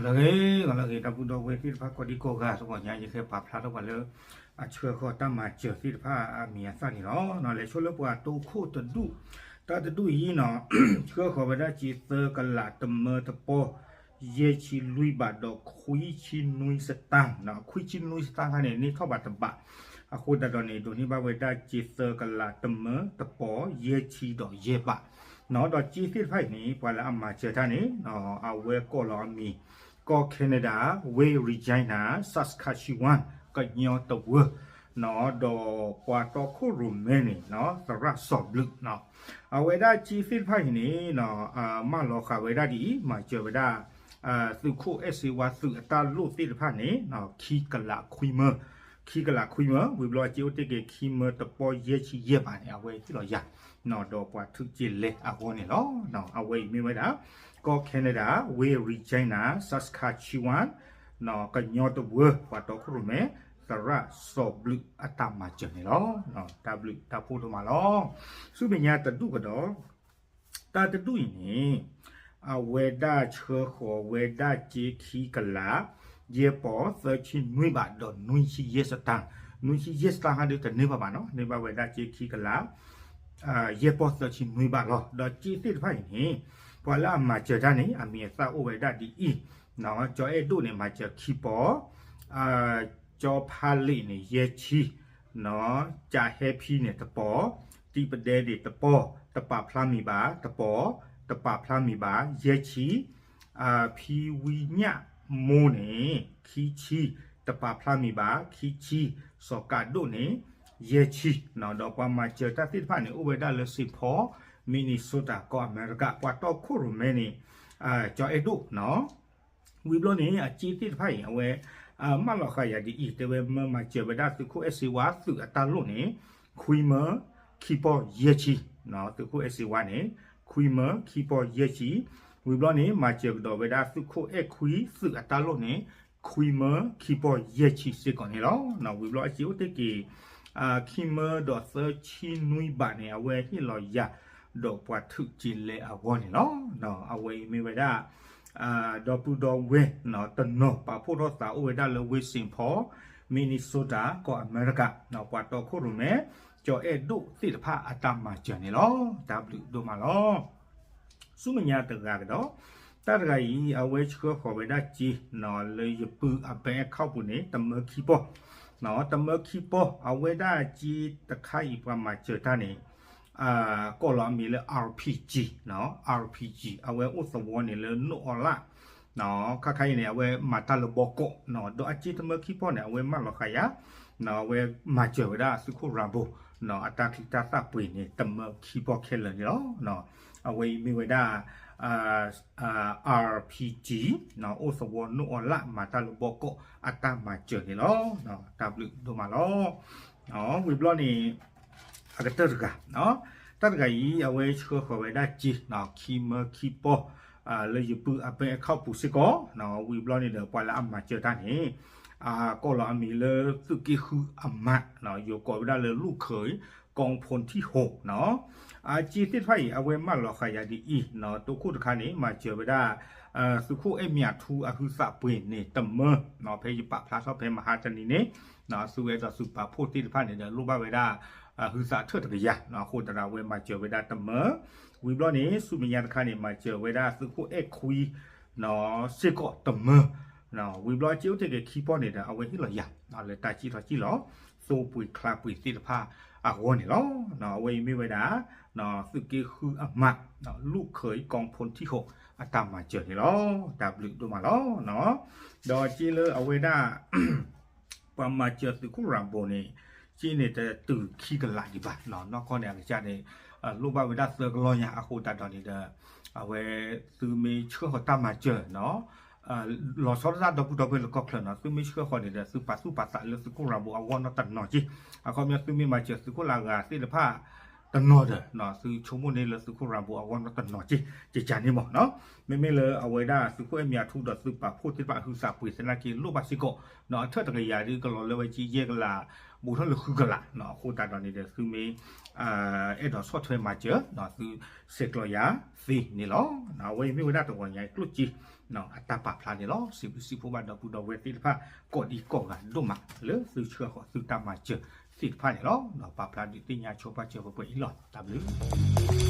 လၢဂ့ၤ ဂီၤလၢဂ့ၤ ဒီပုၢ်ဒီဝဲၢ်သ့ၣ်တဖၣ် ကိးဒံကိးဂၤ တဂီၤညါ ယကဟဲပာ်ဖျါထီၣ်ပှၤလၢ အဆှၢဃီၤတၢ်မၤစၢၤသ့ၣ်တဖၣ်အမံၤအသၣ်န့ၣ်လီၤ. လဲၤဆိလၢပှၤတိခိၣ်တဒူၣ်, တၢ်တဒူၣ်အံၤနီၤ ဆှၢဃီၤဝဲဒၣ်စ့သၢကလးတမၢတပီၢ် ယဲၢ်ဆံလွံၢ်ဘးဒီးခွံဆံနွံစတၢၣ်, ခွံဆံနွံစတၢၣ်ခါန့ၣ် န့ၢ်ထီၣ်ဘၣ်တဘး, အဃိသတးဒီးန့ၣ် ဒိးန့ၢ်ဘၣ်ဝဲဒၣ်စ့သၢကလးတမၢတပီၢ် ယဲၢ်ဆံဒီးယဲၢ်ဘး ဒီးစ့သ့ၣ်တဖၣ်အံၤန့ၣ် ပှၤလၢအမၤစၢၤတၢ်န့ၣ် အဝဲကိးလီၤအမံၤ ကီၢ် Canada ဝ့ၢ် Regina Saskatchewan ကညီတဝၢ ဒီးပှၤတီခိၣ်ရိၣ်မဲန့ၣ် သရၣ်စီၤဘျုး အဝဲဒၣ်စ့သ့ၣ်တဖၣ်အံၤန့ၣ် မၢလီၤဃာ်ဝဲဒၣ်ဒ်အံၤ မၤစၢၤဝဲဒၣ် သုးခိၣ်အဲၣ်စ့ဝါသုးအတၢ်လိၣ်သ့ၣ်တဖၣ်န့ၣ် ခံကလးခွံမၢ, ခံကလးခွံမၢ ဝံၤဘျီအစ့အိၣ်တ့ၢ်က့ၤ ခံမၢတပီၢ်ယဲၢ်ဆံယဲၢ်ဘးန့ၣ် အဝဲဟ့ၣ်လီၤယၤ ဒီးပှၤထုးက့ၤလဲအဂီၢ်န့ၣ်လီၤ. အဝဲအံၤမ့ၢ်ဝဲဒၣ် ကီၢ် Canada ဝ့ၢ် Regina Saskatchewan ကညီတဝၢ ပှၤတီခိၣ်ရိၣ်မဲ သရၣ်စီၤဘျုးအတၢ်မၤစၢၤန့ၣ်လီၤ. တၢ်ဘျုးတၢ်ဖှိၣ်ဒိၣ်မးလီၤ. ဆူမဲာ်ညါတဒူၣ်ကဒီး တၢ်တဒူၣ်အံၤန့ၣ် အဝဲဒၣ်ဆှၢဃီၤဝဲဒၣ်စ့ခံကလး ယဲၢ်ပီၢ်သၢဆံနွံဘးဒီးနွံဆံယဲၢ်စတၢၣ်, နွံဆံယဲၢ်စတၢၣ်ဟါဒုတန့ၢ်ဘၣ်ဘၣ်နီၤ, န့ၢ်ဘၣ်ဝဲဒၣ်စ့ခံကလး ယဲၢ်ပီၢ်သၢဆံနွံဘးလီၤ. ဒီးစ့သ့ၣ်တဖၣ်အံၤန့ၣ် ပှၤလၢအမၤစၢၤတၢ်န့ၣ် အမံၤအသၣ်အိၣ်ဝဲဒၣ်ဒ်အံၤ, ကၠီအဲၣ်ဒိၣ်န့ၣ် မၤစၢၤခံပီၢ်, ကၠီဖါလံးန့ၣ် ယဲၢ်ဆံ, ကၠးဟဲဖံန့ၣ်တပီၢ်, တံပဒဲန့ၣ်တပီၢ် တပာ်ဖျါမံၤဘၣ် တပီၢ် တပာ်ဖျါမံၤဘၣ် ယဲၢ်ဆံ, ဖံဝံညၣ်မိၢ်န့ၣ် ခံဆံ တပာ်ဖျါမံၤဘၣ် ခံဆံ, စီၤကးဒိၣ်န့ၣ် ယဲၢ်ဆံ, ဒီးပှၤမၤစၢၤတၢ်သ့ၣ်တဖၣ်န့ၣ် အိၣ်ဝဲဒၣ်လၢ Saint Paul Minnesota ကီၢ်အမဲရကၤ ပှၤတီခိၣ်ရိၣ်မဲန့ၣ် ကၠီအဲၣ်ဒိၣ် ဝံၤဘျီန့ၣ် အစ့သ့ၣ်တဖၣ်အံၤ အဝဲ မၢလီၤဃာ်ယၤဒ်အံၤ တဲဝဲမၢမၤစၢၤဝဲဒၣ်သုးခိၣ်အဲၣ်စ့ဝါသုးအတၢ်လိၣ်န့ၣ် ခွံမၢ ခံပီၢ်ယဲၢ်ဆံ, သုးခိၣ်အဲၣ်စ့ဝါန့ၣ် ခွံမၢ ခံပီၢ်ယဲၢ်ဆံ, ဝံၤဘျီန့ၣ် မၤစၢၤကဒီးဝဲဒၣ်သုးခိၣ်အဲၣ်ခွံသုးအတၢ်လိၣ်န့ၣ် ခွံမၢ ခံပီၢ်ယဲၢ်ဆံစ့ၢ်ကီးန့ၣ်လီၤ. ဝံၤဘျီအစ့အိၣ်တ့ၢ်က့ၤ ခံမၢဒီးသၢဆံနွံဘးန့ၣ် အဝဲဟ့ၣ်လီၤယၤ ဒီးပှၤထုးက့ၤလဲအဂီၢ်န့ၣ်လီၤ. အဝဲအံၤမ့ၢ်ဝဲဒၣ် ဒီပုၢ်ဒီဝဲၢ် တနီၤပာ်ဖှိၣ်ထီၣ်သးအိၣ်ဝဲဒၣ်လၢဝ့ၢ် Saint Paul Minnesota ကီၢ်အမဲရကၤ ပှၤတီခိၣ်ရိၣ်မဲ ကၠီအဲၣ်ဒိၣ်သ့ၣ်တဖၣ်အတၢ်မၤစၢၤန့ၣ်လီၤ. တၢ်ဘျုးဒိၣ်မးလီၤ. ဆူမဲာ်ညါတဂၤကဒီး တၢ်တဂၤအံၤ အဝဲဆှၢဃီၤဝဲဒၣ်စ့ လၢယပုၢ်အ bank account ပူၤန့ၣ် တမၢခံပီၢ်, တမၢခံပီၢ် အဝဲဒၣ်စ့တခါအံၤ ပှၤမၤစၢၤတၢ်န့ၣ် ကိးလီၤအမံၤလၢ RPG, RPG အဝဲအိၣ်သဝီန့ၣ်လၢနိၣ်အီလၣ် ခါခါအံၤန့ၣ် အဝဲမၤတၢ်လၢဘီကီး ဒီးအစ့တမၢခံပီၢ်န့ၣ် အဝဲမၢလီၤဃာ်ယၤ အဝဲမၤစၢၤဝဲဒၣ်သုးခိၣ် Rambo အတၢ်ချံတၢ်သၣ်ပှ့ၤန့ၣ် တမၢခံပီၢ်ခဲလၢာ်န့ၣ်လီၤ. အဝဲအံၤမ့ၢ်ဝဲဒၣ် RPG အိၣ်သဝီနိၣ်အီလၣ် မၤတၢ်လၢဘီကီးအတၢ်မၤစၢၤန့ၣ်လီၤ. တၢ်ဘျုးဒိၣ်မးလီၤ. ဝံၤဘျီန့ၣ် အကတၢၢ်တဂၤ တၢ်တဂၤအံၤ အဝဲဆှၢဃီၤဝဲဒၣ်စ့ ခံမၢခံပီၢ် လၢယပုၢ်အ bank account ပူၤစ့ၢ်ကီး ဝံၤဘျီန့ၣ်ဒီး ပှၤလၢအမၤစၢၤတၢ်န့ၣ် ကိးလီၤအမံၤလၢသုးက့ဃုအမး ယိၤကိးဝဲဒၣ်လၢ လူၣ်ခၢၣ် ကီၢ်ဖူထံၣ်ဟိ အစ့သ့ၣ်တဖၣ်အံၤ အဝဲမၢလီၤဃာ်ယၤဒ်အံၤ တိခိၣ်တခါန့ၣ် မၤစၢၤဝဲဒၣ် သုးခိၣ်အဲၣ်မၠးထူအဟုသးပှ့ၤန့ၣ် တမၢ ဖဲယပာ်ဖျါထီၣ်ဖဲမဟါတနံၤန့ၣ် သုဝဲဒီးသုးပာ်ဖှိၣ်သ့ၣ်တဖၣ်န့ၣ်ဒီး လိၣ်ဘၣ်ဝဲဒၣ် ဟုသးထၢၣ်တကယၤ အဃိသတးဒီး အဝဲမၤစၢၤဝဲဒၣ်တမၢ ဝံၤဘျီန့ၣ် ဆူမဲာ်ညါတခါန့ၣ် မၤစၢၤဝဲဒၣ်သုးခိၣ်အဲၣ်ခွံ စ့ၢ်ကီးတမၢ ဝံၤဘျီစ့အိၣ်တ့ၢ်က့ၤခံပီၢ်န့ၣ်ဒီး အဝဲဟ့ၣ်လီၤယၤ လၢတၢ်စံၣ်ထီၣ်စံၣ်လီၤ သိပှ့ၤချါပှ့ၤသ့ၣ်တဖၣ်အဂီၢ်န့ၣ်လီၤ. အဝဲအံၤမ့ၢ်ဝဲဒၣ် သုးက့ဃုအမး လူၣ်ခၢၣ် ကီၢ်ဖူထံၣ်ဟိ အတၢ်မၤစၢၤန့ၣ်လီၤ. တၢ်ဘျုးဒိၣ်မးလီၤ. ဒီးစ့လၢအဝဲဒၣ် ပှၤမၤစၢၤသုးခိၣ် Rambo န့ၣ် စ့န့ၣ်တတုၤခံကလးဒံးဘၣ် နီၢ်ကီၢ်န့ၣ် အကစၢ်န့ၣ် လိၣ်ဘၣ်ဝဲဒၣ်သၢကလီၢ်ညါ အဃိသတးဒီးန့ၣ်ဒီး အဝဲသုမ့ၢ်ဆှၢဃီၤတၢ်မၤစၢၤ လီၤဆီဒၣ်တၢ်ဒီပုၢ်ဒီဝဲၢ်လၢကီၢ်ချၢနီၤ သုမ့ၢ်ဆှၢဃီၤန့ၣ်ဒီး သုပာ်သူၣ်ပာ်သးလၢသုးခိၣ် Rambo အဂီၢ်နီတနီၤက့ အခီပညီသုမ့ၢ်မၤစၢၤသုးခိၣ်လၢအဂၤသ့ၣ်တဖၣ် တနီၤဒီး သုဆိကမိၣ်န့ၣ်လၢသုးခိၣ်ရၤဘိအဂီၢ်နီတနီၤက့ ကကန့ၣ်မးနီၤ. မ့မ့ၢ်လၢအဝဲဒၣ်သုးခိၣ်အဲၣ်မံၤအထူဒီးသုးပာ်ဖှိၣ်သ့ၣ်တဖၣ်အဟုသးပှ့ၤသနာ်က့လိၣ်ဘၣ်စ့ၢ်ကီး အထၢၣ်တကယၤဒ်ကလီၤလၢဝဲကယဲၢ်ကလး ဘူးထီၣ်လၢဃုကလး အဃိသတးဒီးန့ၣ်ဒီးသုမ့ၢ် အဲၣ်ဒိးဆီၣ်ထွဲမၤစၢၤ သုဆဲးကျိးယၤသ့န့ၣ်လီၤ. အဝဲအံၤမ့ၢ်ဝဲဒၣ်တဂီၤညါအံၤကျိၣ်စ့ အတၢ်ပာ်ဖျါန့ၣ်လီၤ. စံးဘျုးစံးဖှိၣ်ဘၣ်ဒီပုၢ်ဒီဝဲၢ်သ့ၣ်တဖၣ် ကိးဒံကိးဂၤဒိၣ်မး လၢသုဆှၢဃီၤသုတၢ်မၤစၢၤသ့ၣ်တဖၣ်န့ၣ်လီၤ. ပာ်ဖျါဒုးသ့ၣ်ညါဆိပာ်စၢၤပှဲၤပှဲၤအံၤလီၤ. တၢ်ဘျုး